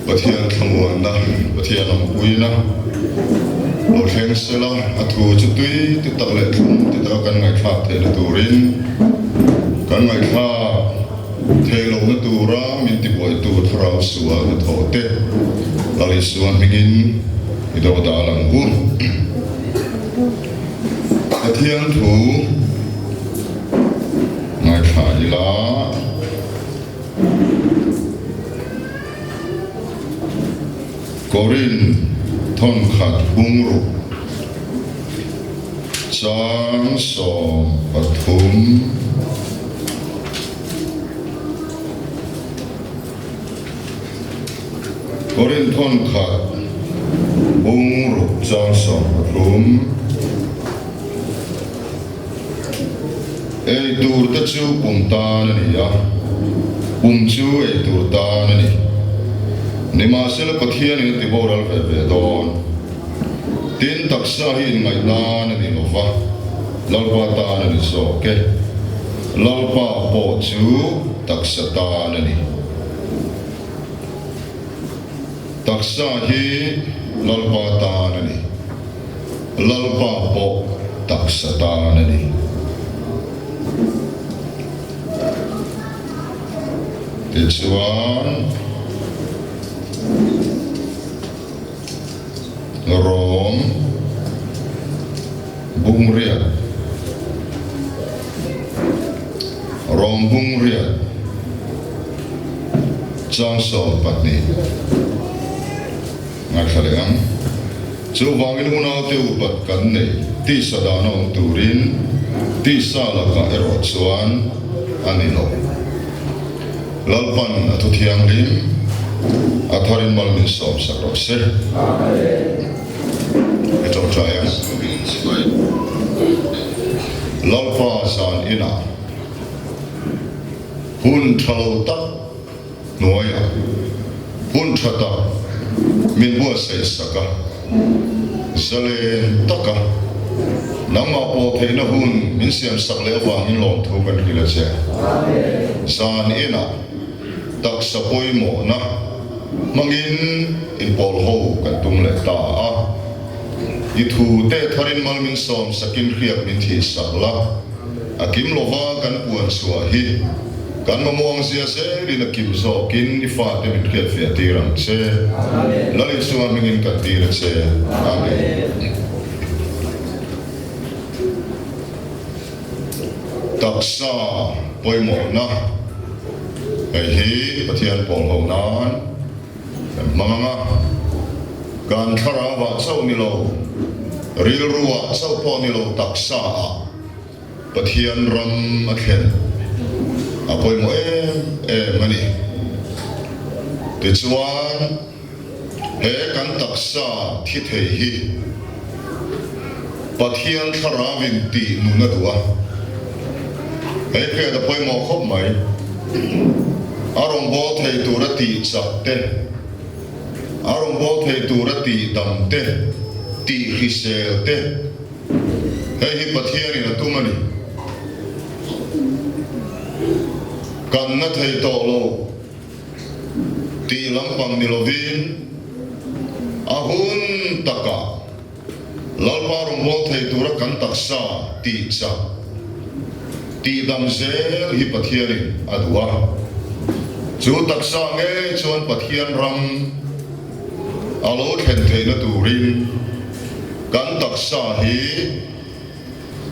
Pathian thlamuanna, Pathian awmpuina lo thleng sela, a thu chu tui ti tak leh thlum ti taka kan ngaihthlak theihna turin kan ngaihthlak theih lohna tura min tibuaitu thlarau sual hnathawh te Lal Isua hmingin i do dal ang u. Pathian thu ngaithla ila. Korin thawnkhat bungruk chang 13. Korin thawnkhat bungruk chang 13. Ei tur te chu pum tan a ni a, pum chu ei tur tan a ni. Nimahsela Pathianin a ti boral ve ve dawn. Tin, taksa hi inngaih nan a ni lo va, Lalpa tan a ni zawk e. Lalpa pawh chu taksa tan a ni. Taksa hi Lalpa tan a ni. Lalpa pawh taksa tan a ni. Tichuan, Rom bungriat, Rom bungriat chang 12. Ngaithla leh ang. Chuvangin unaute upat kan nei tisa dan a awm turin tisa lakah erawh chuan a ni lo. Lalpan a thu thianghlim a tharin mal min sawm sak rawh se. I tawngtai ang. Lalpa zan inah hun tha lo tak hnuaiah hun tha tak min buatsaih sak a, zalen taka nangmah pawh theihna hun min siam sak leh avangin lawmthu kan hrilh a che. Zan inah taksa pawimawhna hmangin inpawl ho kan tum leh ta a, i thu te tharin mal min sawm sakin hriak min thih sak la. A kim lova kan puan chhuah hi kan mamawh ang zia zelin a kim zawkin i fate min hriatfiah tir ang che. Lal Isua hmingin kan tir a che. Amen. Taksa pawimawhna hei hi Pathian pawl ho nan kan hmang ang a, kan thlarauah chauh ni lo, rilruah chauh pawh ni lo taksa ah Pathian ram a thlen a pawimawh em em a ni. Tichuan, he kan taksa thi thei hi Pathian thlarauin tih nun a duh a, hei hriat a pawimawh khawp mai. A rawngbâwl thei tura tih chak te, a rawngbâwl thei tura tih dam te, tih hrisel te, Hei hi Pathianin a tum a ni. Kan na thei tawh lo tih lampang ni lovin a hun takah Lalpa rawngbâwl thei tura kan taksa tih chak, tih dam zel hi Pathianin a duh a. Chu taksa ngei chuan Pathian ram a lo thlen theihna turin Kan taksa hi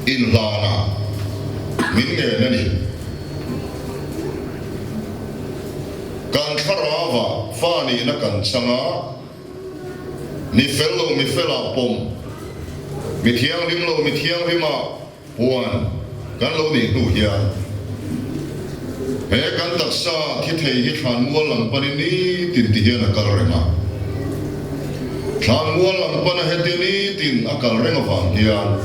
inhlanah min ngen a ni. Kan thlarauah fa nihna kan chang a, mi fel lo mi felah pawm, mi thianghlim lo mi thianghlimah Puan kan lo nih hnu hian he kan taksa thi thei hi thlanmual lam panin nitin ti hian a kal reng a. Thlanmual lam pana hetia nitin a kal reng avang hian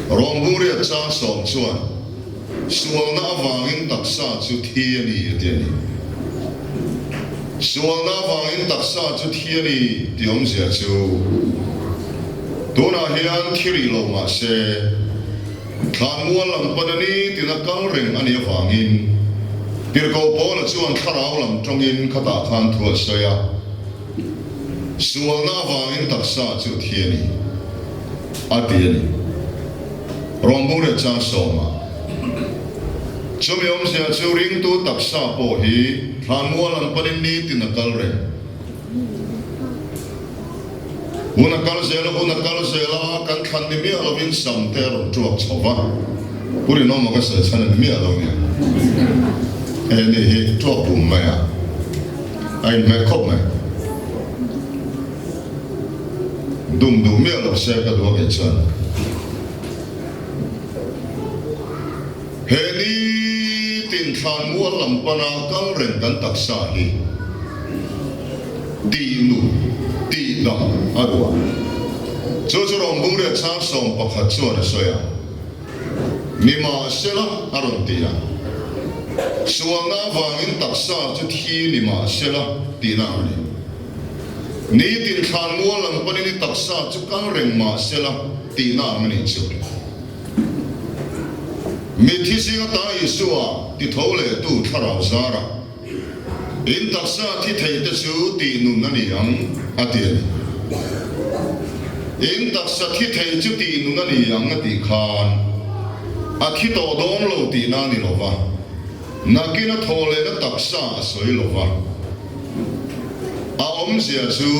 Rawngburiat chang sawm chuan sualna avangin taksa chu thi a ni a ti a ni. Sualna avangin taksa chu thi a ni tih awmzia chu tunah hian thi rih lo mah se, thlanmual lam pana nitin a kal reng a nih avangin Tirhkoh Paula chuan thlarau lam tawngin khatah khan thu a sawi a, Sualna avangin taksa chu thi a ni, a ti a ni. Rawngbung leh chang sawmah. Chumi awmzia chu ringtu taksa pawh hi thlanmual lam panin nitin a kal reng. Hun a kal zel a, hun a kal zel a, kan thlan ni miah lovin sam te a rawn tuak chho va, Pu Rinawma ka sawi chhan a ni miah lo nia. Hei ni hi tuak bum mai a, a inhmeh khawp mai. Dum duh miah lo se ka duh a kei chuan. He nitin thlanmual lam pana kal reng kan taksa hi tih nu, tih dam a duh a. Chu chu rawngbung riat chang 11 chuan a sawi a, Nimahsela a rawn ti a. Sualna avangin taksa chu thi nimahsela tihna a ni. Nitin thlanmual lam panin i taksa chu kal reng mahsela tihna ang a nih chu. Mitthi zinga ta Isua ti tho leh tu thlarau zarah in taksa thi thei te chu tih nun a ni ang, a ti a ni. In taksa thi thei chu tih nun a ni ang a tih khan a thi tawh dawn lo tihna a ni lo va, nakin a thawh lehna taksa a sawi lo va. A awmzia chu.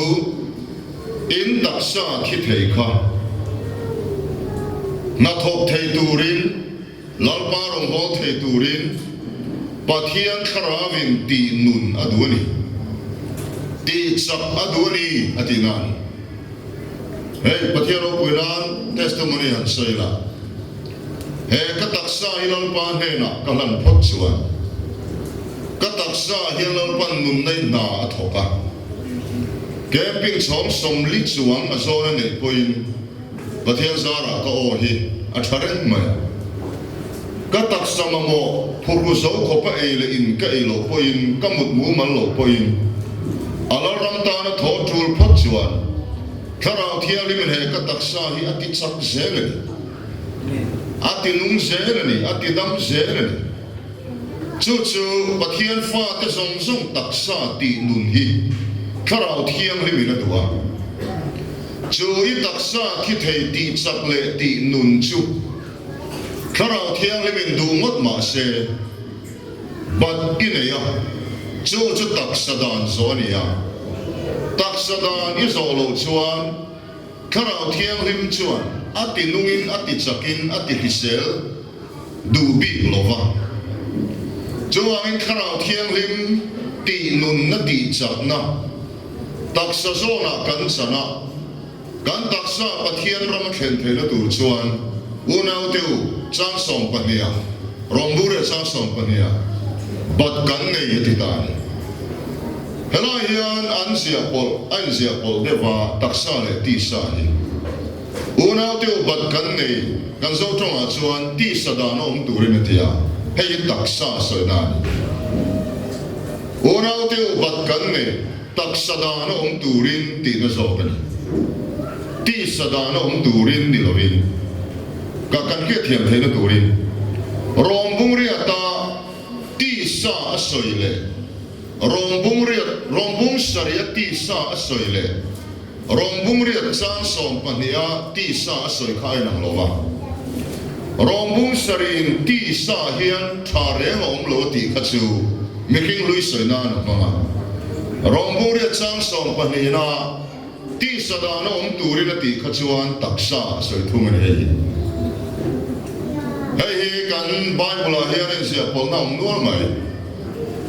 In taksa thi thei kha hnathawk thei turin, Lalpa rawngbâwl thei turin Pathian Thlarauin tih nun a duh a ni, tih chak a duh a ni a tih nan. Hei Pathian ropui nan testimony han sawi la, he ka taksa hi Lalpa hnenah ka hlan phawt chuan ka taksa hian Lalpan nunna i hna a thawk a. Camping chhawng 40 chuang a zawn a neih pawhin Pathian zarah ka aw hi a tha reng mai a. Ka taksa mamawh phurhu zo khawpa ei leh in ka ei loh pawhin ka mut mumal loh pawhin a Lalram tana thaw tul phawt chuan Thlarau Thianghlimin he ka taksa hi a ti chak zel a ni. A ti nung zel a ni, a ti dam zel a ni. Chu chu Pathian fate zawng zawng taksa tih nun hi Thlarau Thianghlimin a duh a. Chu i taksa thi thei tih chak leh tih nun chu Thlarau Thianghlimin duh ngawt mah se, bat i nei a, chu chu taksa dan zawh a ni a. Taksa dan i zawh loh chuan Thlarau Thianghlim chuan a ti nungin a ti chakin a ti hrisel duh bik lo va. Chuvangin Thlarau Thianghlim tih nunna tih chakna taksa zawnah kan chan a, kan taksa Pathian ram a thlen theihna tur chuan unaute u chang 12 ah, rawngbur leh chang 12 ah bat kan nei a ti ta a ni. Helai hian an ziah pawlh a inziah pawlh deuh va taksa leh tisa hi. Unaute u bat kan nei, kan zo tawngah chuan tisa dan a awm turin a ti a, hei hi taksa a sawina a ni. Unaute u bat kan nei, taksa dan a awm turin tihna zawk a ni. Tisa dan a awm turin ni lovin, ka kan hriatthiam theihna turin Rawmbung riata tisa a sawi leh Rawngbung riat, Rawngbung sarih a tisa a sawi leh Rawngbung riat chang 12 a tisa a sawi kha a inang lo va. Rawngbung sarihin tisa hian tha reng a awm lo a tih kha chu mihring hlui sawi nan a hmang a. Rawngbung riat chang 12 na tisa dan a awm turin a tih kha chuan taksa a sawi thung a ni hei hi. Hei hi kan Bible ah hian inziah pawlhna a awm nual mai.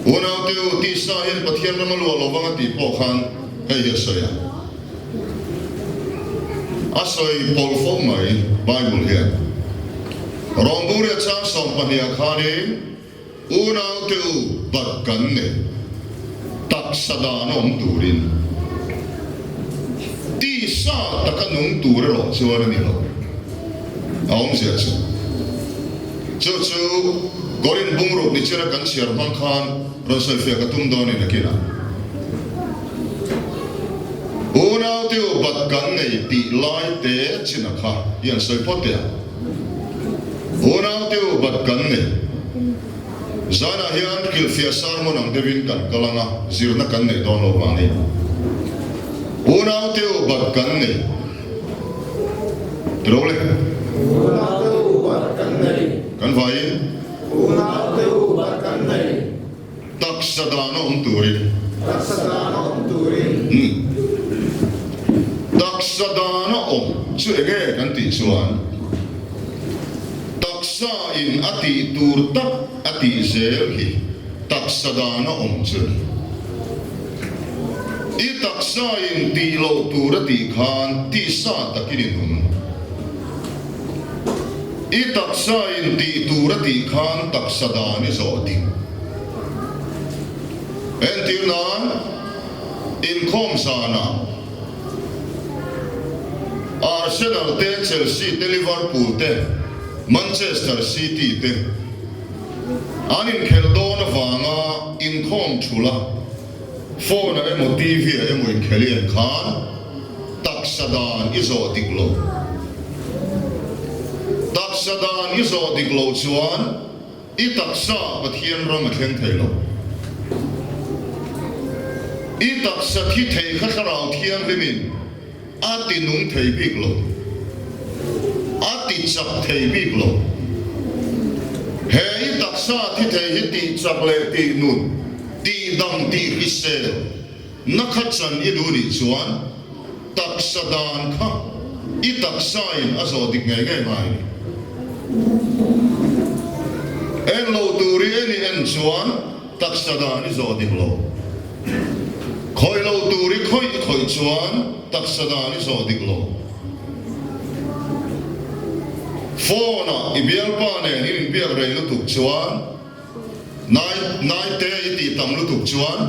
Unaute u, tisa hian Pathian ram a luah lo vang a tih pawh khan Hei hi a sawi a, a sawi pawlh fo mai Bible hian. Rawngbûria chang 12 ah khanin unaute u bat kan nei, taksa dan a awm turin, tisa taka nung tur erawh chuan a ni lo. A awmzia chu, chu chu Korinth bungruk ni china kan chhiar hmang khan Rawn sawifiah ka tum dawn in a kinah. Unaute u bat kan nei tih lai te chin a kha i an sawi phawt teh ang. Unaute u bat kan nei. Zanah hian hrilhfiah sermon ang deuhin kan kal ang a, zirna kan neih dawn lo vangin unaute u bat kan nei tilo le. Unaute u bat kan nei. Kan vaiin. Unaute u bat kan nei. Taksa dan a awm turin. Taksa dan a awm turin. Umm. Taksa dan a awm chu enge kan tih chuan taksa in a tih tur tak a tih zel hi taksa dan a awm chu a ni. I taksa in tih loh tur a tih khan tisa takin i nung. I taksa in tih tur a tih khan taksa dan i zawh dik. Entir nan, inkhawm zanah Arsenal te, Chelsea te, Liverpool te, Manchester City te an inkhelh dawn avanga inkhawm thul a, phone ah emaw TV ah emaw inkhelh i en khan taksa dan i zawh dik lo. Taksa dan i zawh dik loh chuan i taksa Pathian ram a thleng thei lo. I taksa thi thei kha Thlarau Thianghlimin a ti nung thei bik lo, a ti chak thei bik lo. He i taksa thi thei hi tih chak leh tih nun, tih dam tih hrisel na kha chan i duh nih chuan taksa dan kha i taksa in a zawh dik ngei ngei ngai ni. En lo tur i en i en chuan Taksa dan i zawh dik lo. Khawih lo tur i khawih i khawih chuan taksa dan i zawh dik lo. Phone ah i bialpa nen in inbiak rei lutuk chuan nai nai te i tih tam lutuk chuan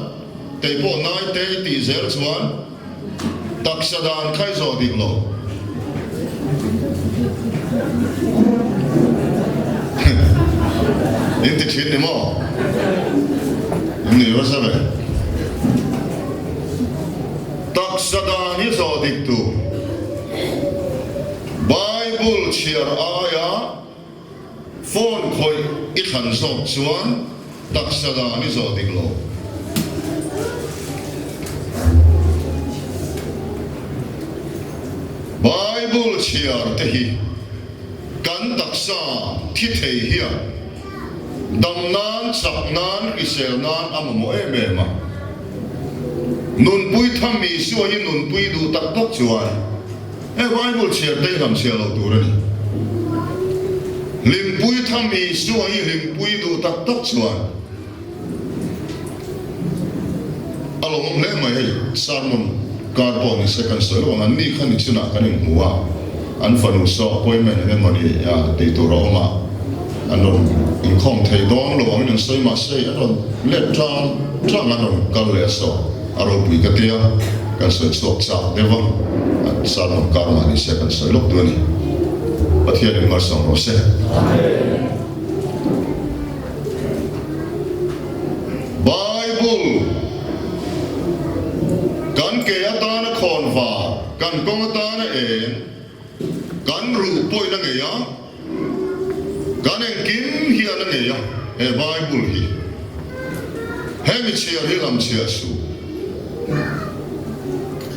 kei pawh nai te i tih zel chuan Taksa dan kha i zawh dik lo. In ti thin ni maw? In ni nasa ve. Taksa dan hi zawh dik tur. Bible chhiar aia Phone khawih i thlan zawk chuan taksa dan i zawh dik lo. Bible chhiar te hi kan taksa thi thei hian dam nan, chak nan, hrisel nan a mamawh em em a. Nunpui tham Isua hi nunpui duh tak tak chuan He Bible chhiar te hi lam chhiar lo tur a ni. Hlimpui tham Isua hi hlimpui duh tak tak chuan a lawmawm hle mai. Hei sermon kar pawh ni se kan sawi lo ang, an ni kha ni chunah kan inhmu a, an fanu saw appointment eng emaw ni tih tur a awm a, an rawn inkhawm thei dawn lo angin an sawi mahse an rawn let tlang tlang an rawn kal leh a saw. A ropui ka tia, kan sawi chhuak chak deuh a, sermon kar mah ni se kan sawi lawk duh a ni. Pathianin malsawm rawh se. Bible kan ke atana khawnvar, kan kawng atana eng, Kan ruh pawhin a ngei a, kan engkim hian a ngei a, he Bible hi. Hemi chhiar hi lam chhiah suh.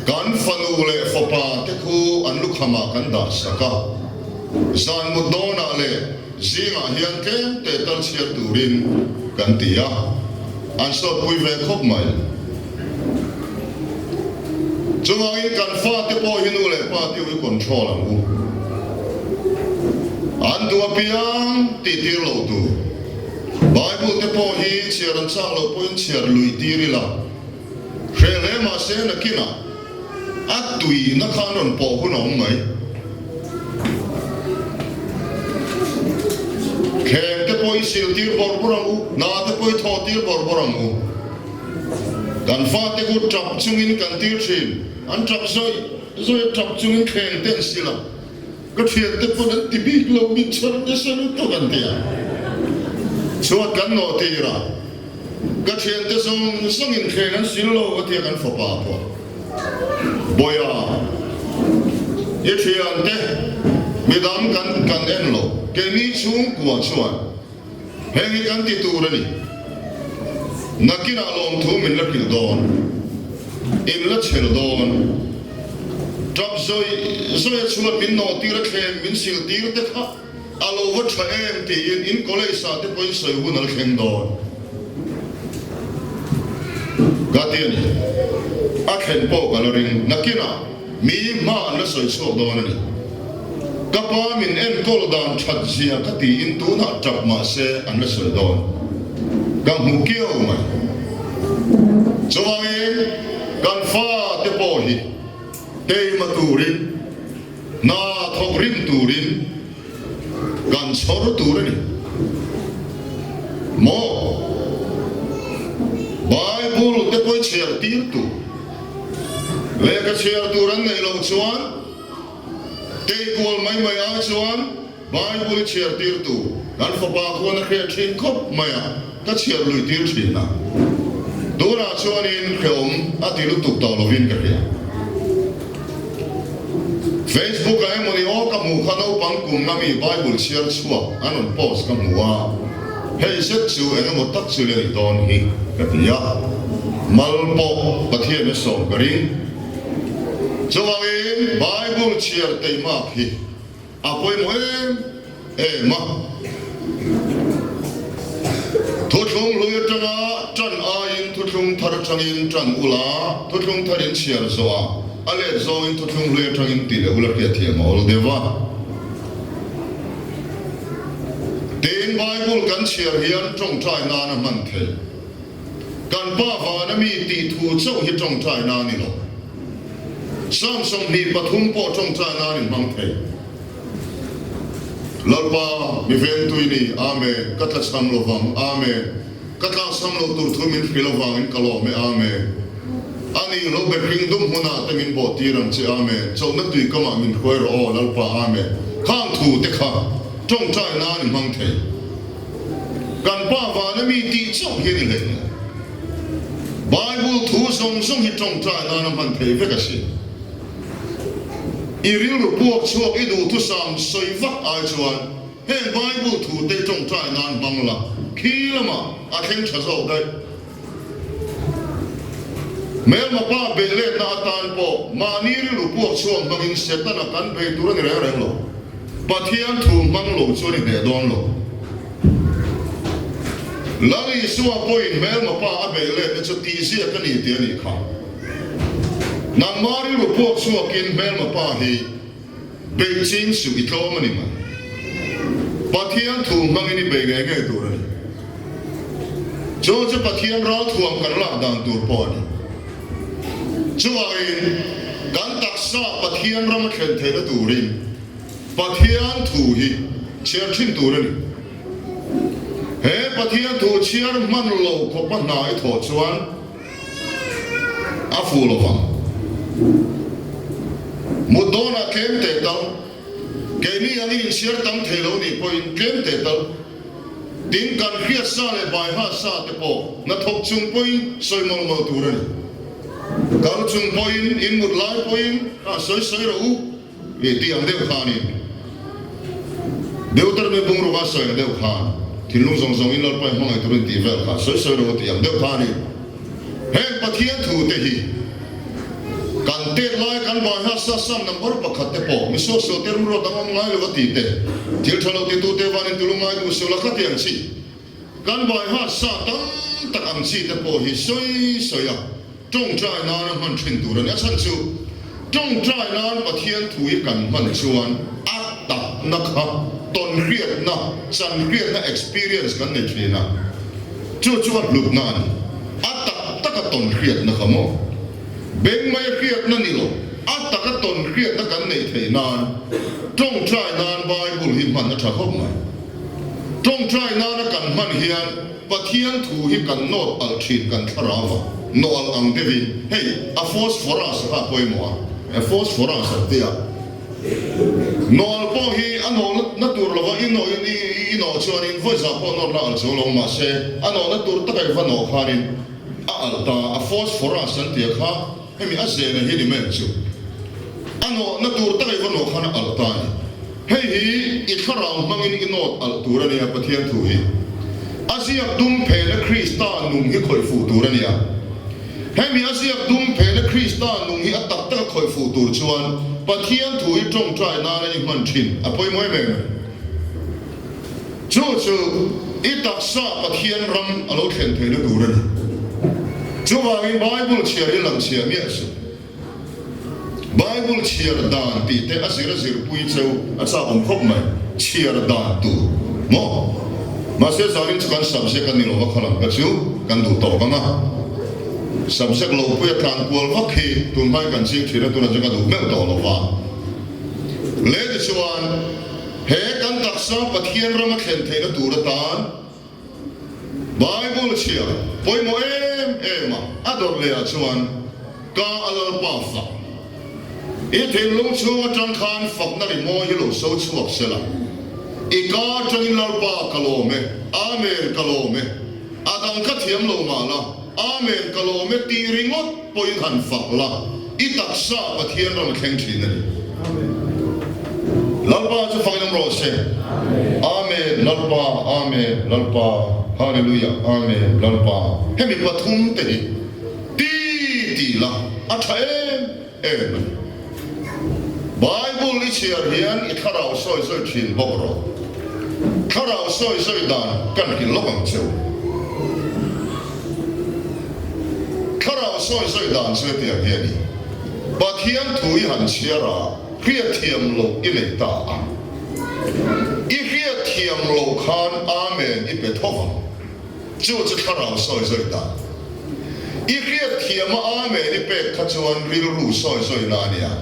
Kan fanu leh fapa te khu an lukhamah kan dah sak a, zan mut dawnah leh Zingah hian tlem te tal chhiar turin kan ti a, an sawtpui ve khawp mai. Chuvangin kan fate pawh hi nu leh pa te hi control ang u. An duh apiang tih tir lo tur. Bible te pawh hi chhiar an chak loh pawhin chhiar lui tir ila. Hreh hle mahse nakinah a tuina kha an rawn pawh hun a awm mai. Thleng te pawh i sil tir bawrh bawrh ang u, hna te pawh i thawh tir bawrh bawrh ang u. Kan fate ku tap chungin kan tir thin, an tap zawih zawih a tap chungin thleng te an sil a. Ka thiante pawn an ti bik lo, min chhar nasa lutuk an ti a. Chhuat kan nawh tir a, ka thiante zawng zawngin thleng an sil lo a ti a kan fapa pawh. Bawiha, i thiante midang kan kan en lo, keini chhungkua chuan. Heng hi kan ti tur a ni. Nakinah lawmthu min la hrilh dawn, in la chhel dawn. Tap zawi zawia chhuat min nawh tir a thleng min sil tir te kha a lo va tha em tiin in college ah te pawhin sawi hun a la thleng dawn. Ka ti a ni. A thlen pawh ka la ring. Nakinah mi hma an la sawi chhuak dawn a ni. Ka pa min enkawl dan that zia ka tiin tunah tap mah se an la sawi dawn. Ka hmu kiau mai. Chuvangin kan fa te pawh hi keima turin, hna thawk rim turin kan chhawr tur a ni. Maw? Bible te pawh i chhiar tir tur. Lehkha chhiar tur an neih loh chuan Kei kual mai mai ai chuan Bible i chhiar tir tu kan fapa khuan a hriat thin khawp mai a, ka chhiar lui tir thin a. Tunah chuanin hreawm a ti lutuk tawh lovin ka hria. Facebook ah emawni aw ka hmuh kha naupang kum nga mi Bible chhiar chhuak an rawn post ka hmu a, hei zet chu eng emaw tak chu le nih dawn hi ka ti a. Mal pawh Pathian a sawm ka ring. Chuvangin Bible chhiar teimak hi a pawimawh em em a. Thuthlung hlui atanga tan aiin thuthlung thar atangin tan ula, thuthlung thar in chhiar zawhah a let zawngin thuthlung hlui atangin tih leh ula hriatthiam a awl deuh a. Tin, Bible kan chhiar hian tawngtai nan a hman theih. Kan Pa vana mi tih thu chauh hi tawngtai na a ni lo. Psalm 23 pawh tawngtai nan in hmang thei. Lalpa, mi vengtui ni, Amen, ka tlachham lo vang, Amen, ka tlakchham loh tur thu min hrilh avangin ka lawm e, Amen. A nih lo ber hring dum hmunah te min bawh tir ang che, Amen, chawlhna tui kamah min hruai rawh aw, Lalpa, Amen. Khang thu te kha tawngtai nan in hmang thei. Kan Pa vana mi tih chauh hi a ni hlei lo. Bible thu zawng zawng hi tawngtai nan a hman thei vek a si. I rilru puak chhuak i duhthusam sawi vak ai chuan heng Bible thu te tawngtai nan hmang la, khi lamah a thleng tha zawk daih. Hmelma pa beih letna atan pawh mahni rilru puak chhuak hmangin Setana kan bei tur a ni reng reng lo. Pathian thu hmang lo chuan i hneh dawn lo. Lal Isua pawhin hmelma pa a beih letna chu tihziak a ni tih a nih kha. Nangma rilru puak chhuakin hmelma pa hi Beih ching suh i tlawm a ni mai. Pathian thu hmangin i bei ngei ngei tur a ni. Chu chu Pathian ralthuam kan lak dan tur pawh a ni. Chuvangin kan taksa Pathian ram a thlen theihna turin Pathian thu hi chhiar thin tur a ni. He Pathian thu chhiar hman lo khawpa hna i thawh chuan, A fuh lo vang. Mut dawnah tlem teh tal, keini angin inchhiar tam thei lo nih pawhin tlem teh tal, tin kan hriat sa leh baiha sa te pawh hnathawk chung pawhin sawi mawlh mawlh tur a ni. Kal chung pawhin, in mut lai pawhin a sawi sawi rawh u. Ih tih ang deuh khanin Deuteronomy bungruk a sawi ang deuh khan thinlung zawng zawngin Lalpa i hmangaih turin tih vel kha sawi sawi rawh u tih ang deuh khanin heng Pathian thu te hi kan tet lai kan vai ha sa sam number pakhat te pawh mi suaksual te rum ruat ang awm ngai lo a tih te thil tha lo ti tu te vanin tulu ngai duh suh la kha ti ang chi kan vai ha sa tam tak ang chi te pawh hi sawi sawi a Tawngtai nana hman thin tur a ni. A chhan chu tawngtai nan Pathian thu hi kan hman chuan a takna kha tawnhriatna, chanhriatna, experience, kan nei thin a. Chu chu a hlutna a ni. A tak taka tawnhriatna kha maw? Beng mai a hriatna ni lo, a taka tawnhriatna kan neih theih nan tawngtai nan Bible hi hman a tha khawp mai. Tawngtai nana kan hman hian Pathian thu hi kan nawt alh thin kan thlarau a, nawh alh ang deuhin hei a phosphorus kha a pawimawh a, a phosphorus an ti a, nawh alh pawh hi a nawh na tur lova i nawh in i nawh chuanin vawi zah pawh nawt la alh zo lo mahse a nawh na tur taka i va nawh khanin a alh ta a phosphorus an ti a kha Hemi a zena hi ni mai ang chu. A nawhna tur tak i va nawh khan a alh ta a ni. Hei hi i thlarau hmangin i nawt alh tur a nia Pathian thu hi. A ziak dum phena Krista nung hi khawih fuh tur a ni a. Hemi a ziak dum phena Krista nung hi a tak taka khawih fuh tur chuan Pathian thu hi tawngtai nana i hman thin a pawimawh em em. Chu chu i taksa Pathian ram a lo thlen theihna tur a ni. Chuvangin Bible chhiar hi lang chhia miah suh. Bible chhiar dan tih te a zir a zirpui cheu a chak awm khawp mai. Chhiar dan tur maw? Mahse zanin chu kan subject a ni lo va kha lam kha chu kan duh tawk ang a. Subject lo pui a tlan kual vak hi tunhmai kan ching thin a tunah chuan ka duh meuh tawh lo va. Le tichuan he kan taksa Pathian ram a thlen theihna tur atan Bible chhia pawimawh em em a, a dawrh leh ah chuan ka a Lalpa fak. I thinlung chhung atang khan fakna rimawi hi lo so chhuak sela, i ka atangin Lalpa ka lawm e, Amen ka lawm e, a dang ka thiam lo mah la, Amen ka lawm e tih ringawt pawhin han fak la, i taksa Pathian ram a thleng thin a ni. Lalpa chu fakin awm rawh se. Amen Lalpa Amen Lalpa Hallelujah Amen Lalpa Hemi pathum te hi ti ti la a tha em em a ni. Bible i chhiar hian i thlarau sawi sawi thin bawk rawh. Thlarau sawi sawi dan kan hrilh lawk ang cheu. Thlarau sawi sawi dan chu hetiang hi a ni. Pathian thu i han chhiar a, hriatthiam loh i nei ta a. I hriatthiam loh khan Amen i pe tho vang. Chu chu thlarau sawi zawi dan. I hriatthiam a Amen i pek kha chuan rilru sawi zawina a nia.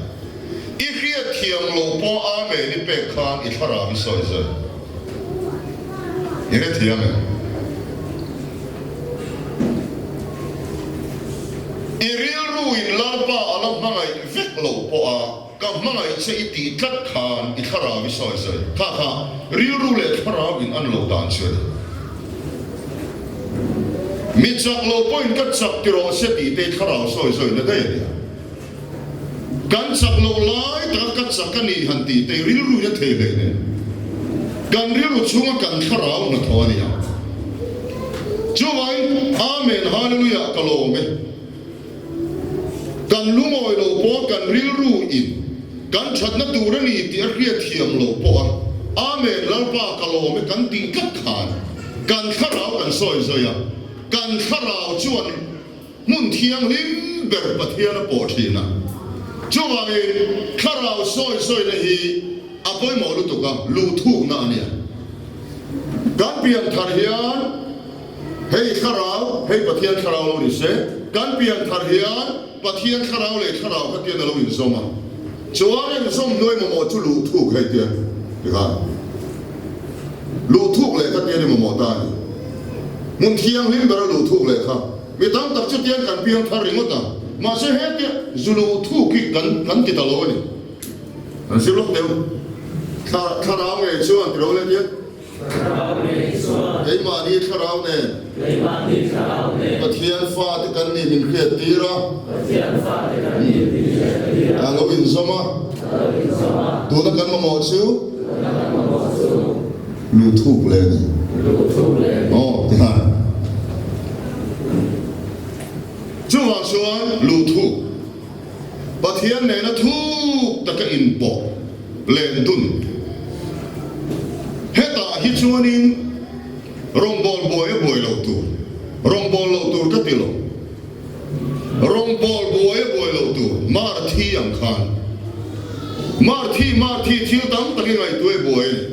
I hriatthiam loh pawh Amen i pek khan i thlarau i sawi zawi. I hrethiam em? I rilru in Lalpa a la hmangaih vek loh pawh a ka hmangaih che i tih tlat khan i thlarau i sawi sawi kha kha rilru leh thlarau in an loh dan chu a ni. Mi chak lo pawhin ka chak ti rawh se tih te i thlarau sawi sawi na daih a nia. Kan chak loh lai taka ka chak a ni han tih te rilru in a thei hlei nen kan rilru chhunga kan thlarau hnathawh a ni ang. Chuvangin Amen Hallelujah ka lawm e. Kan lungawi lo pawh kan rilru in kan thatna tur a ni tih a hriatthiam lo pawh a Amen Lalpa ka lawm e kan tih tlat khan kan thlarau kan sawi zawi a, kan thlarau chuan Hmun thianghlim ber Pathian a pawh thin a, chuvangin thlarau sawi sawina hi a pawimawh lutuk a, luhthukna a nia. Kan pian thar hian hei thlarau, hei Pathian thlarau lo ni se, kan pian thar hian Pathian thlarau leh thlarau kha tian a lo inzawm a, chuan inzawm hnuai mamawh chu luhthuk hei tian tikhan luhthuk leh kha tian i mamawh ta a ni. Hmun thianghlim ber a luhthuk leh kha. Mi tam tak chu tiang kan piang thar ringawt a, mahse hetia zu luh thuk hi kan kan ti ta lo a ni. Kan zir lawk deuh. Thla thlarau ngei chuan ti lo le tiang. Thlarau ngei chuan. Keimahni thlarau nen. Keimahni thlarau nen. Pathian fate kan nih min hriat tir a. Pathian fate kan nih min hriat tir a. A lo inzawm a. A lo inzawm a. Tuna kan mamawh chu. Tuna kan mamawh chu. Luh thuk leh a ni. Luh thuk leh a ni. Aw tihan. Chuvang chuan luh thuk, Pathian nena thuk taka inpawh len dun. Hetah hi chuanin rawngbâwl buai a buai loh tur, rawngbâwl loh tur ka ti lo. Rawngbâwl buai a buai loh tur, Marthi ang khan. Marthi, Marthi thil tam tak i ngaihtuah i buai a ni.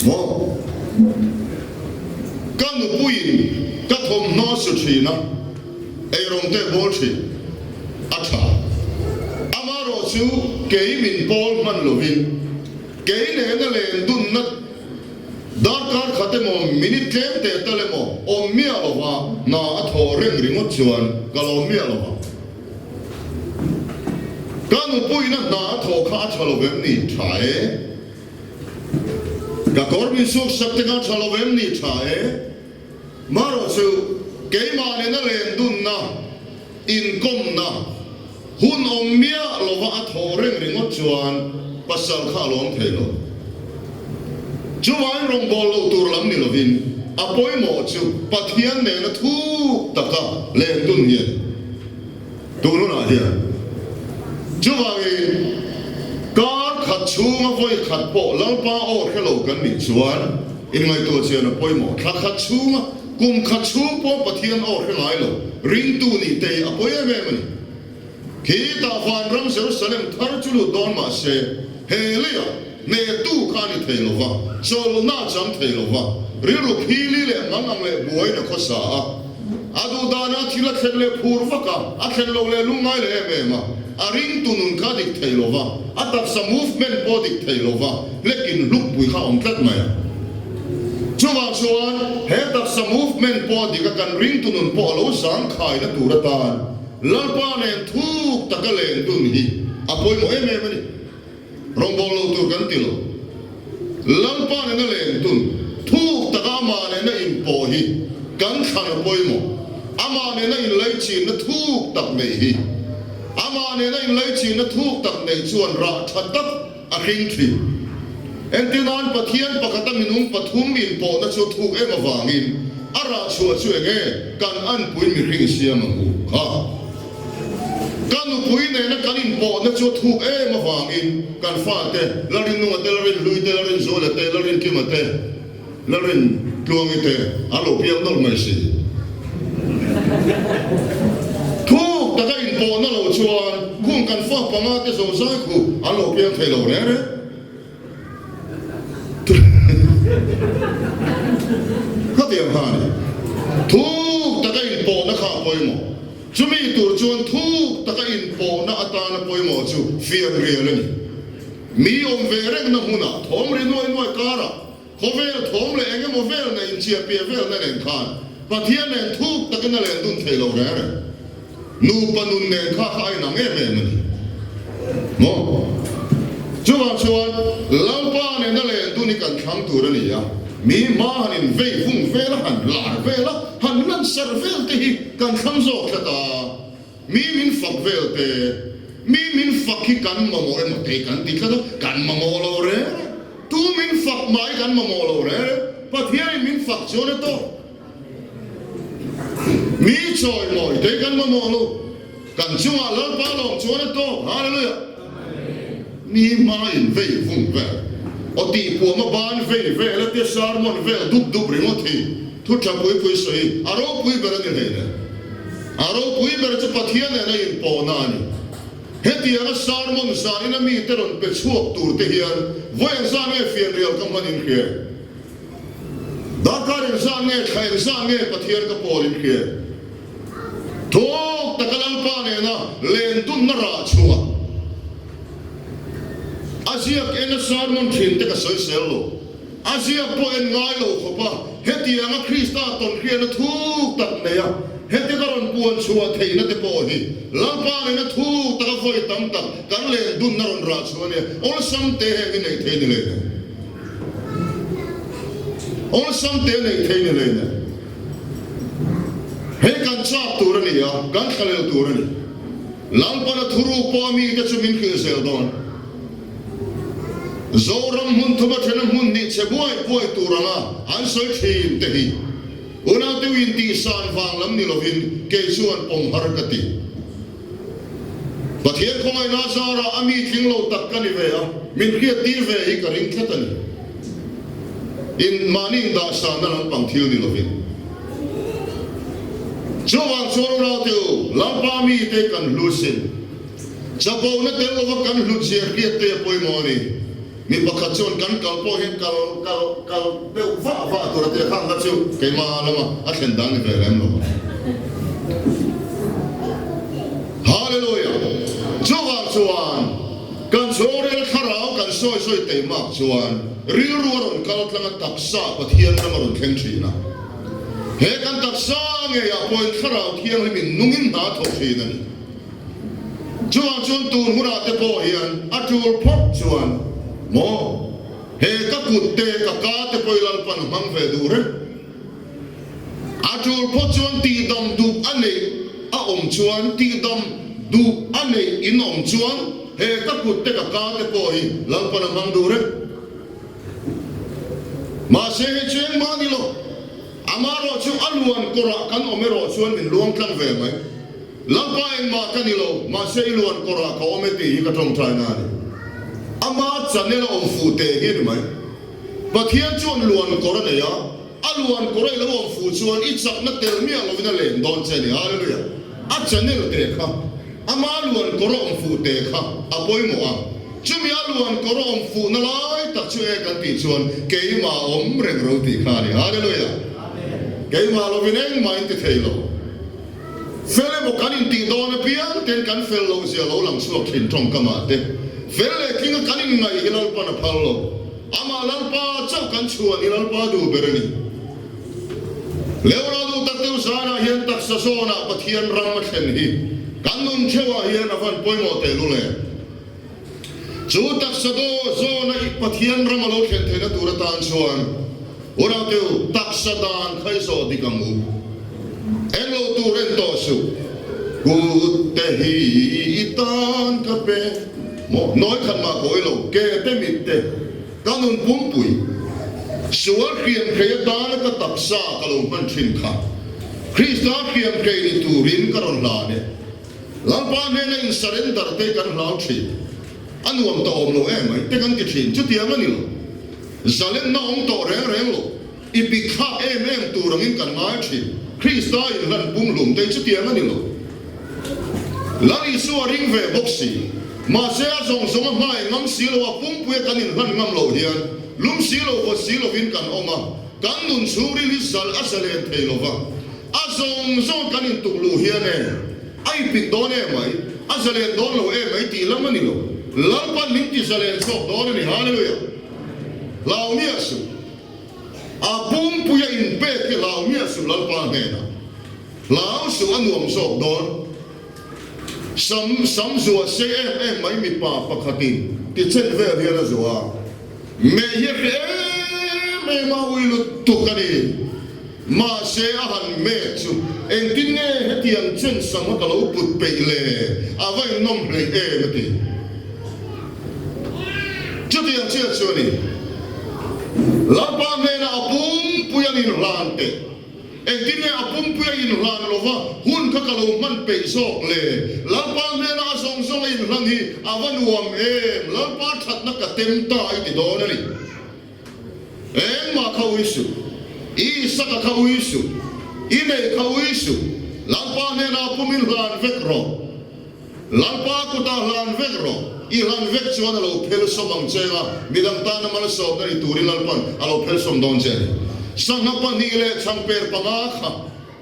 Maw? Ka nupuiin ka thawmhnaw su thin a, eirawng te bawl thin a tha. Amaherawh chu kei min pawl hman lovin kei nena len dunna darkar khat emaw minute tlem teh tal emaw awm miah lova hna a thaw reng ringawt chuan ka lawm miah lova. Ka nupuiin a hna a thawh kha a tha lo vem ni? Tha e. Ka kawr min suk sak te kha tha lo em ni tha e. Marawh chu keimah nena len dunna, inkawmna, hun awm miah lova a thawh reng ringawt chuan pasal kha a lawm thei lo. Chuvangin rawngbâwl loh tur lam ni lovin. A pawimawh chu Pathian nena thuk taka len dun hi a ni. Tun hunah hian chuvangin kar khat chhunga vawi khat pawh Lalpa aw hre lo kan nih chuan inngaihtuah chian a pawimawh. Thla khat chhunga kum khat chhung pawh Pathian aw hre ngai lo ringtu nih te hi a pawi em em a ni. Khitah vanram Jerusalem thar chu lut dawn mah se, he leiah hnehtu kha a ni thei lo va, chawlhna a chang thei lo va, rilru phili leh mang ang leh buaiin a khawsa a. A duh danah thil a thlen leh phur vak a, a thlen loh leh lungngai leh em em a, a ringtu nun kha a dik thei lo va, a taksa movement pawh a dik thei lo va, hlekin hlukpui kha a awm tlat mai a. Chuvang chuan he taksa movement pawh a dik a, kan ringtu nun pawh a lo zangkhaina tur atan, Lalpa nen thuk taka len dun hi a pawimawh em em a ni. Rawngbâwl lo tur kan ti lo. Lalpa nena len dun, thuk taka amah nena inpawh hi kan thlan a pawimawh. Amah nena inlaichinna thuk tak neih hi. Amah nena inlaichinna thuk tak neih chuan rah tha tak A hring thin. Entirnan Pathian pakhata minung pathum inpawhna chu thuk em avangin a rah chhuah chu eng nge kan anpui mihring siam ang u kha. Ka nupui nena kan inpawhna chu thuk em avangin kan fate Lalrinnunga te, Lalrinhlui te, Lalrinzuala te, Lalrinkima te, Lalrin Tluangi te an lo piang nawlh mai si. Thuk taka inpawhna lo chuan khung kan fa panga te zo zai khu an lo piang thei lo reng reng. Khatiang kha a ni. Thuk taka inpawhna kha a pawimawh. Chumi tur chuan thuk taka inpawhna atana pawimawh chu fianrial a ni. Mi awm ve rengna hmunah thawm ri nuai nuai karah Khawvel thawm leh eng emaw vel na inchhiah piah velna nen khan Pathian nen thuk takin a len dun thei lo reng reng. Nupa nun nen kha kha a inang em em a ni maw? Chuvang chuan Lalpa nena len dun hi kan thlang tur a ni a, mi hma han invei vung vel a, han lar vel a, han lansar vel te hi kan thlang zawk tlat a. Mi min fak vel te, mi min fak hi kan mamawh emaw te kan ti tlat a, kan mamawh lo reng reng. Tu min fak mah hi kan mamawh lo reng reng. Pathianin min fak chuan a tawk. Mi chawimawi te kan mamawh lo. Kan chungah Lalpa lawm chuan a tawk. Hallelujah! Mi hmain vei vung vel, aw tih puam a ban vei vel a tia sermon vel dup dup ringawt hi thu tha pui pui sawi a ropui ber a ni hleinem. A ropui ber chu Pathian nena inpawhna a ni. Hetianga sermon zanin a mite rawn pe chhuak tur te hian vawi engzah nge fianrial ka hman in hria? Darkar engzah nge, thla engzah nge Pathian ka pawl in hria? Thawk taka Lalpa nena len dunna rah chhuah a ziak en a sermon thin te ka sawisel lo. A ziak pawh en ngai lo khawp a, hetianga Krista tawnhriatna thuk tak nei a, heti ka rawn puan chhuah theihna te pawh hi Lalpa nena thuk taka vawi tam tak kan len dunna rawn rah chhuah a nia. Awlsam te heng hi neih thei ni lei nen. Awlsam te neih thei ni lei nen. Hei kan chak tur a ni a, kan thlalel tur a ni. Lalpana thuruk pawh a mite chu min hrilh zel dawn. Zoram hmun thuma thena hmun nih che buai buai tur anga an sawi thin te hi unaute u intihsan vang lam ni lovin kei chuan pawm har ka ti. Pathian khawngaihna zarah a mi tling lo tak ka ni ve a, min hriattir ve hi ka ring tlat a ni. In mahni indahsanna lampang thil ni lovin. Chuvang chuan unaute u, Lalpa mite kan hlu sin. Chapona tel lova kan hlut zia hriat te a pawimawh a ni. Mi pakhat chuan kan kal pawh hian kal kal kal deuh vah vah tur a ti a, khang kha chu keimah lama a thlen dan ni ve lem lo ang. Hallelujah! Chuvang chuan kan chhungril thlarau kan sawi sawi teimak chuan rilru a rawn kal tlang a, taksa Pathian ram a rawn thleng thin a. He kan taksa ngeiah pawhin thlarau thianghlimin nungin hna thawk thin a ni. Chuvang chuan tun hunah te pawh hian a tul phawt chuan maw he ka kut te ka ka te pawh i Lalpan a hmang ve duh reng. A tul phawt chuan tihdam duh a neih a awm chuan tihdam duh a neih in awm chuan he ka kut te ka ka te pawh hi Lalpan a hmang duh reng. Mahse hei chu engmah a ni lo. Amaherawhchu a luan kawrah kan awm erawh chuan min luang tlang ve mai. Lalpa engmah ka ni lo, mahse i luan kawrah ka awm e tih hi ka tawngtaina a ni. Ama channel a awm fuh teh hi a ni mai. Pathian chuan luan kawr a nei a, a luan kawr a i lo awm fuh chuan i chakna tel miah lovin a len dawn che a ni. Hallelujah! A channel teh kha, ama luan kawr a awm fuh teh kha a pawimawh a. Chumi a luan kawr a awm fuhna lai tak chu e kan tih chuan keimah awm reng ro tih kha a ni. Hallelujah! Keimah lovin engmah in ti thei lo. Fel emaw kan intih dawn apiang ten kan fel loh zia lo lang chhuak thin tawngkamah te fel leh tlinga kan inngaih hi Lalpan a phal lo. Amah Lalpa chauh kan chhuan hi Lalpa duh ber a ni. Leura duh tak deuh zanah hian taksa zawnah Pathian ram a thlen hi kan nun theuhah hian a van pawimawh tehlul em? Chu taksa daw zawna i Pathian ram a lo thlen theihna tur atan chuan Unauteu taksa dan kha i zawh dik ang u. En lo tur en tawh suh. Kut te hi i tan ka pe maw? Nawi khat mah kawi lo, ke te mit te ka nun pumpui. Sual hriamhrei atana ka taksa ka lo hman thin kha Krista hriamhrei ni turin ka rawn hlan e. Lalpa hnena in surrender te kan hlau thin. A nuam tawh awm lo em mai te kan ti thin. Chutiang a ni lo. Zalenna awm tawh reng reng lo. I pik thlak em em tur angin kan ngai thin. Krista inhlan pumhlum te chutiang a ni lo. Lal Isua ring ve bawk si. Mahse a zawng zawng a hmai ngam si lo a pumpui a kan inhlan ngam loh hian lum si lo vawt si lovin kan awm a, kan nun chhungril hi zal a zalen thei lo va. A zawng zawng kan intuk luh hian e, a ipik dawn em mai, a zalen dawn lo em mai tih lam a ni lo. Lalpan min ti zalen chhuak dawn a ni. Hallelujah! Hlau miah suh. A pumpui a inpek hi hlau miah suh Lalpa hnenah. Hlau suh a nuam zawk dawn. Sam sam zuah sei em em mai mipa pakhatin ti chen vel hian a zuah a. Meh hi a hre em em a, ui lutuk a ni. Mahse a han mek chu engtin nge hetiang chen sam a ka lo put peih le, a va innawm hleih em a ti. Chutiang chiah chu a ni. Lalpa hnenah a pumpui an inhlan teh. Engtin nge a pumpui a inhlan lova hun kha ka lo hman peih zawk le? Lalpa hnena a zawng zawng a inhlan hi a va nuam em? Lalpa thatna ka tem ta i ti dawn a ni. Engmah kha ui suh, i Isaka kha ui suh, i nei kha ui suh, Lalpa hnena a pum inhlan vek rawh. Lalpa kutah hlan vek rawh. I hlan vek chuan a lo phel sawm ang che a, midang tana malsawmna ni turin Lalpan a lo phel sawm dawn che a ni. Sangha pahnih leh chhangper panga kha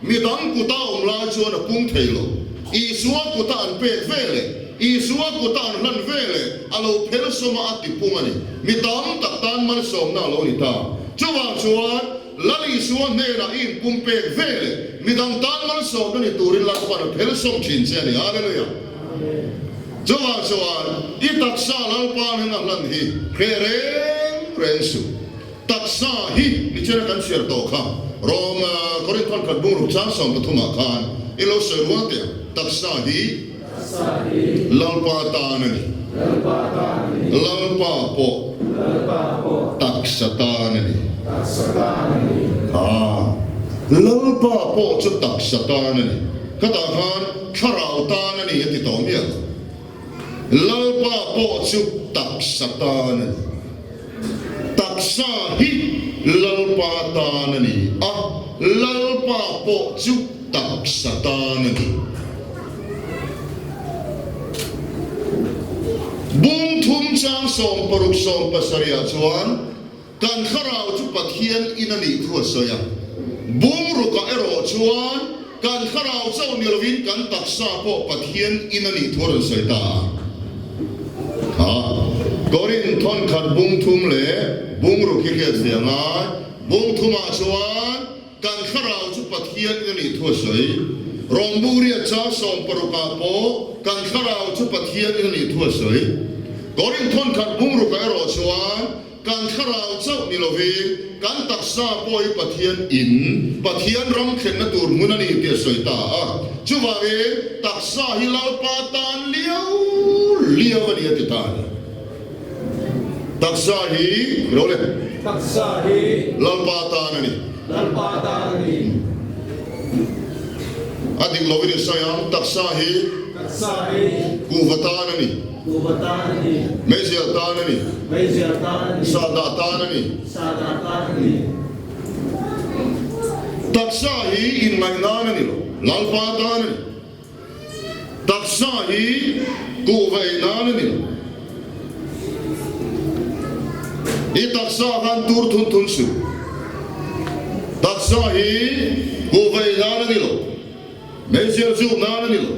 midang kuta awm lai chuan a pung thei lo. Isua kuta an pek ve leh Isua kuta an hlan ve leh a lo phel sawm a, a ti pung a ni. Mi tam tak tan malsawmna a lo ni ta. Chuvang chuan. Lal Isua hnenah i inpumpek ve leh midang tan malsawmna ni turin Lalpan a phel sawm thin che a ni. Hallelujah! Chuvang chuan i taksa Lalpa hnena hlan hi hreh reng reng suh. Taksa hi nichina kan chhiar tawh kha Rom Korinth khat bungruk chang 13 ah khan i lo sawi rual teh ang. Taksa hi Lalpa tan a ni. Lalpa pawh taksa tan a ni. Haa. Lalpa pawh chu taksa tan a ni. Khatah khan thlarau tan a ni a ti tawh miah lo. Lalpa pawh chu taksa tan a ni. Taksa hi Lalpa tan a ni a, Lalpa pawh chu taksa tan a ni. Bung thum chang 60 17 ah chuan kan thlarau chu Pathian in a nih thu a sawi a. Bung rukah erawh chuan kan thlarau chauh ni lovin kan taksa pawh Pathian in a nih thu a rawn sawi ta a. Ha, Korin thawnkhat bung thum leh bung ruk hi hriat ve a ngai. Bung thumah chuan Kan thlarau chu Pathian in a nih thu a sawi. Rawngburiah chang 60 ah pawh kan thlarau chu Pathian in a nih thu a sawi. Korinth thawnkhat bungrukah erawh chuan kan thlarau chauh ni lovin kan taksa pawh hi Pathian in, Pathian ram thlenna tur hmun a ni tih a sawi ta a. Chuvangin taksa hi Lalpa tan liau liau a ni a ti ta a ni. Taksa hi, ro le. Taksa hi. Lalpa tan a ni. Lalpa tan a ni. A dik lovin i sawi ang, taksa hi. Taksa hi. Kuhva tan a ni. Kuhva tan a ni. Meizial tan a ni. Meizial tan a ni. Sahdah tan a ni. Sahdah tan a ni. Taksa hi inngaih nan a ni lo, Lalpa tan a ni. Taksa hi kuhva ei nan a ni lo. I taksa khan tur thun thun suh. Taksa hi kuhva ei nan a ni lo, meizial zuk nan a ni lo,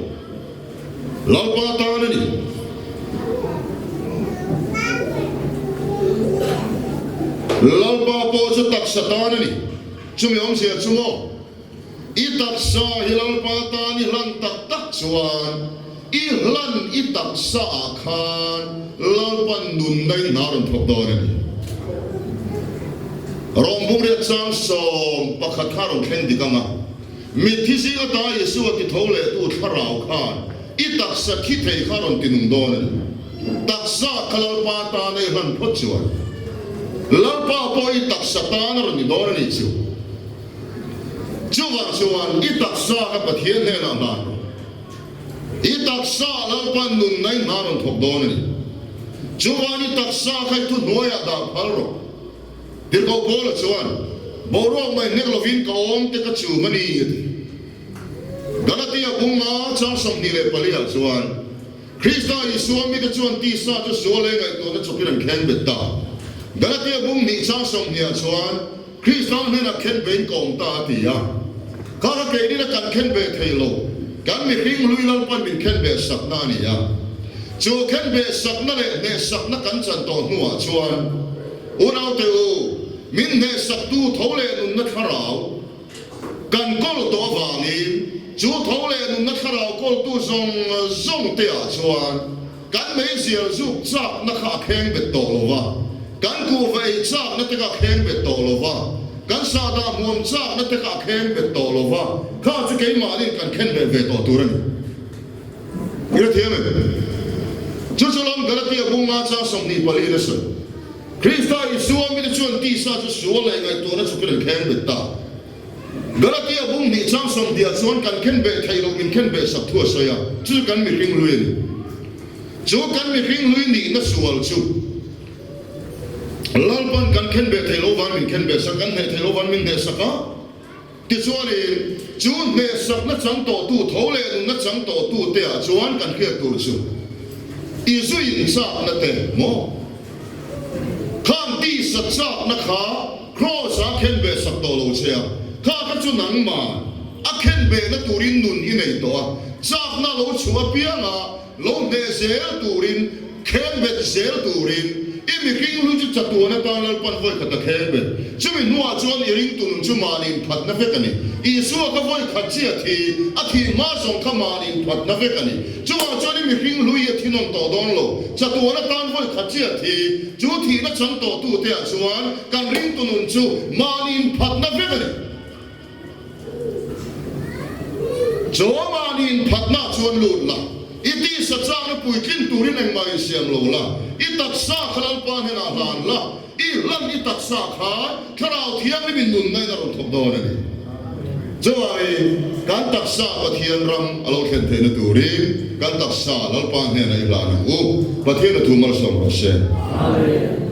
Lalpa tan a ni. Lalpa pawh chu taksa tan a ni. Chumi awmzia chu maw? I taksa hi Lalpa tan i hlan tak tak chuan i hlan i taksa ah khan Lalpan nunna in hna rawn thawk dawn a ni. Rawngbumriat chang 11 kha rawn thleng dik ang a, mitthi zing ata Isua ti tho leh tu thlarau khan i taksa thi thei kha rawn ti nung dawn a ni. Taksa kha Lalpa tan a i hlan phawt chuan Lalpa pawh i taksa tan a rawn ni dawn a ni chu. Chuvang chuan i taksa kha Pathian hnenah hlan rawh. I taksa Lalpan nunna in hna rawn thawk dawn a ni. Chuvang i taksa kha i thuhnuaiah dah phal rawh. Tirhkoh Paula chuan, Boruak mai hnek lovin ka awm te ka chum a ni, a ti. Galatia bunga chang 24 ah chuan, Krista Isua mite chuan tisa chu sual leh ngaihtuahna chawpin an khen bet ta. Galatia bung hnih chang 20 ah chuan, Krista hnenah khen bein ka awm ta a ti a. Kha kha keinin a kan khen beh thei lo, kan mihring hlui Lalpan min khen beh sakna a ni a. Chu khen beh sakna leh hneh sakna kan chan tawh hnuah chuan, Unaute u, min hneh saktu tho leh nunna thlarau kan kawl tawh avangin, chu tho leh nunna thlarau kawltu zawng zawng te ah chuan, Kan meizial zuk chakna kha a kheng bet tawh lo va, kan kuhva ei chakna te kha a kheng bet tawh lo va, kan sahdah hmuam chakna te kha a kheng bet tawh lo va, kha chu keimahnin kan khen beh ve tawh tur a ni. I hrethiam em? Chu chu lam Galatia bunga chang 24 in a sawi. Krista Isua mite chuan tisa chu sual leh ngaihtuahna chawpin an kheng bet ta. Galatia bung hnih chang 20 ah chuan kan khen beh theih loh min khen beh sak thu a sawi a, chu chu kan mihring hlui a ni. Chu kan mihring hlui nihna sual chu Lalpan kan khen beh theih loh van min khen beh sak, kan hneh theih loh van min hneh sak a. Tichuanin chu hneh sakna chang tawhtu tho leh nunna chang tawhtu te ah chuan kan hriat tur chu i zuin chakna te maw? Khang tisa chakna kha Kraws a khen beh sak tawh lo che a, kha kha chu nangmah a khen behna turin nun i nei tawh a, chakna lo chhuah apianga lo hneh zel turin, khen bet zel turin i mihring hlui chu chatuan atan Lalpan vawi khat a kheng bet. Chumi hnuah chuan i ringtu nun chu mahni inphatna vek a ni. Isua kha vawi khat chiah a thi, a thih hma zawng kha mahni inphatna vek a ni. Chuvang chuan i mihring hlui a thi nawn tawh dawn lo, chatuan atan vawi khat chiah a thi, chu thihna chang tawhtute ah chuan Kan ringtu nun chu mahni inphatna vek a ni. Chu mahni inphatna chuan lut la, i tisa chakna puitlin turin engmah insiam lo la, i taksa kha Lalpa hnenah hlan la, i hlan i taksa kha Thlarau Thianghlimin nunna in a rawn thawk dawn a ni. Chuvangin kan taksa Pathian ram a lo thlen theihna turin kan taksa Lalpa hnenah i hlan ang u. Pathian a thu malsawm rawh se. Amen.